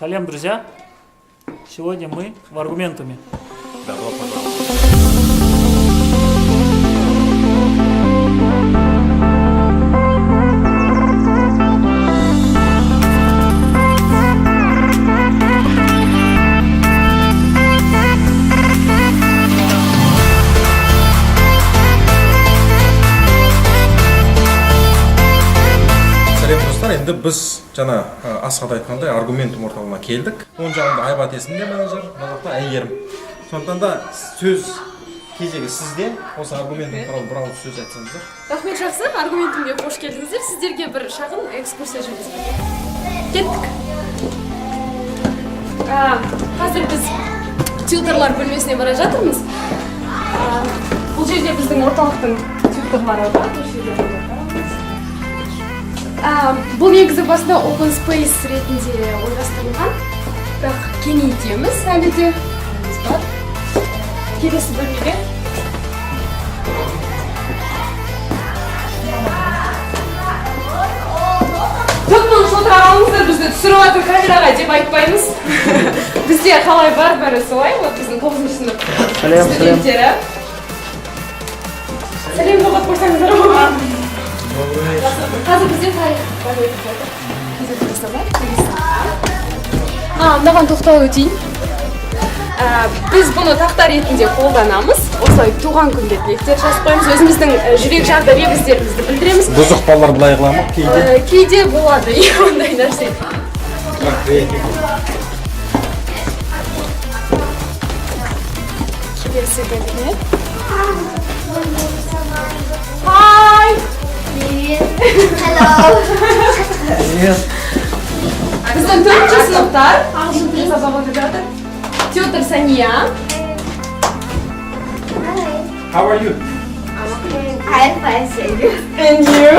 Салем, друзья! Сегодня мы в Аргументуме. Добро пожаловать. Сәлем, достар! Енді біз жаңа Асхат айтқандай, Аргументум орталығына келдік. Оң жағында Айбат есімді менеджер, мына жақта Әйгерім. Сондықтан да сөз кезегі сізде. Осы Аргументум туралы бір ауыз сөз айтсаңыздар. Рахмет, жақсы. Аргументумге қош келдіңіздер. Сіздерге бір шағын экскурсия жүргізіп кеттік. Қазір біз тьюторлар бөлмесіне бара жатырмыз. Бұл жерде біздің орталықтың тьюторлары бар. Осы жерде отырамыз. Бұл негізі басында open space ретінде ойластырылған, бірақ кеңейтеміз, әлі де әліміз бар. Келесі бөлмеге. Тып-тыныш отыра қалыңыздар, бізді түсіріп жатыр камераға деп айтпаймыз. Бізде қалай бар, бәрі солай. Вот біздің тоғызыншы сынып Сәлем, сәлем. студенттері. Сәлем жолдап қойсаңыздар болады. Қазір бізде тарих пәні өтіп жатыр. Кезекті сабақ, келесі. Мынаған тоқталып өтейін. Біз бұны тақта ретінде қолданамыз. Осылай туған күнге тілектер жазып қоямыз, өзіміздің жүрек жарды лебіздерімізді білдіреміз. Бұзық балалар былай қыла ма кейде? Кейде болады, иә, ондай нәрсе. Бірақ креатив. Келесі кабинет. Хай! Привет. Hello. Привет! Біздің төртінші сыныптар ағылшын тілі сабағы өтіп жатыр. Тьютор Сания. Hi. How are you? I'm fine, thank you. And you?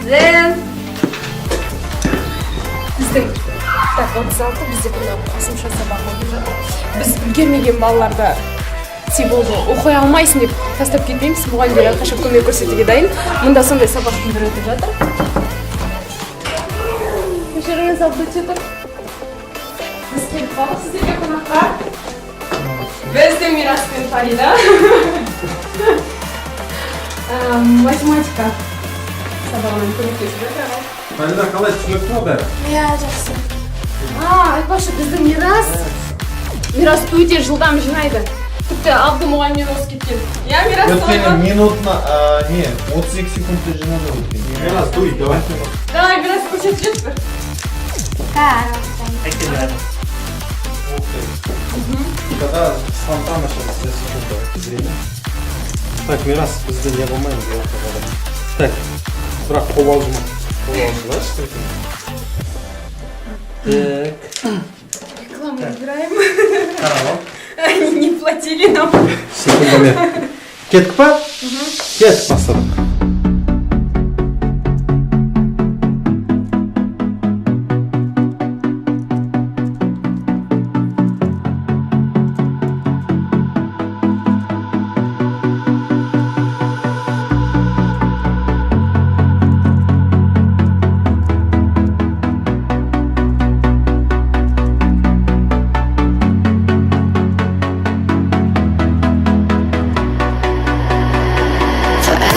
Then біздің, так, 36, бізде мына қосымша сабақ өтіп жатыр. Біз үлгермеген балаларды себебі оқи алмайсың деп тастап кетпейміз. Мұғалімдер әрқашан көмек көрсетуге дайын. Мұнда сондай сабақтың бірі өтіп жатыр. Кешіріңіз, Абду тьютор, біз келіп қалдық сіздерге қонаққа. Біздің Мирас пен Фарида. Математика сабағынан көмектесіп жатыр ағай. Фарида, қалай, түсінікті ма бәрі? Иә, жақсы. Айтпақшы, біздің Мирас өте жылдам жинайды. Тіпті Абду мұғалімнен озып кеткен, иә, Мирас, солай Өткені ма? минутына, не, 32 секундта жинады өткен. Мирас, дуй, давай. Давай, Мирас, көрсетіп жібер бір. Әкеледі. Ух ты. Тогда фонтана сейчас засеку, давайте время. Так, Мирас, бізде не қылмаймыз ортада. Так, бірақ қобалжыма. Қобалжылашы. Так. Рекламу играем. Қарап. Они не платили нам. Секундомер. Кеттік па? Кеттік, бастадық.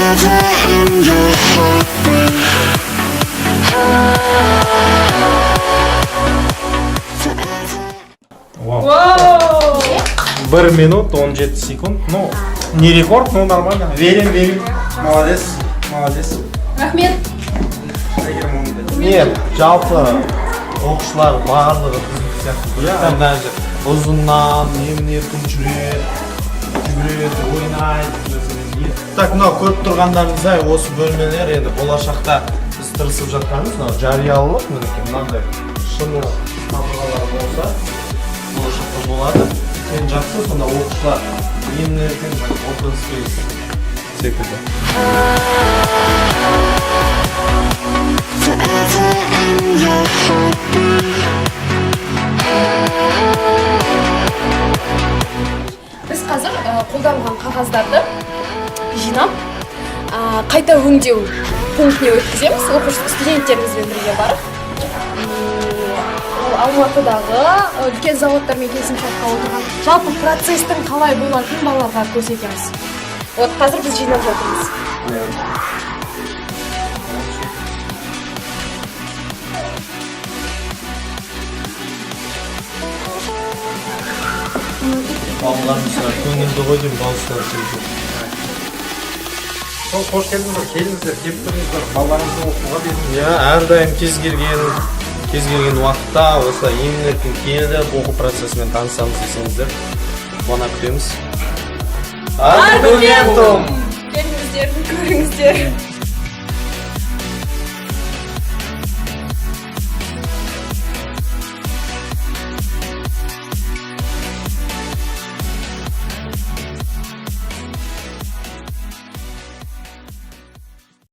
Forever in your heartbeat. Forever. Вау. Вау! 1 минут 17 секунд. Ну, не рекорд, но нормально. Верим, верим. Молодец, молодец. Рахмет. Әйгерім оңды. Не, жалпы оқушылар барлығы біздің сияқты. Иә, даже ұзыннан емін еркін жүреді, жүгіреді, ойнайды, мәселен. Так, мынау көріп тұрғандарыңыздай, осы бөлмелер енді болашақта біз тырысып жатқанымыз мынау жариялылық, мінекей, мынандай шыны қабырғалар болса, болашақта болады. Сен жақсы, сонда оқушылар емін еркін open space секілді. Forever in your heartbeat. Біз қазір қолданылған қағаздарды жинап, қайта өңдеу пунктіне өткіземіз. Оқушы студенттерімізбен бірге барып. Ол Алматыдағы үлкен заводтармен келісімшартқа отырған, жалпы процесстің қалай болатынын балаларға көрсетеміз. Вот қазір біз жинап жатырмыз. Балалардың сірә көңілді ғой деймін, дауыстары сөйтіп. Сол, қош келдіңіздер, келіңіздер, келіп тұрыңыздар, балаларыңызды оқуға беріңіздер. Иә, әрдайым кез келген уақытта осылай емін еркін келіп, оқу процесімен танысамыз десеңіздер, қуана күтеміз. Аргументум! Келіңіздер, көріңіздер.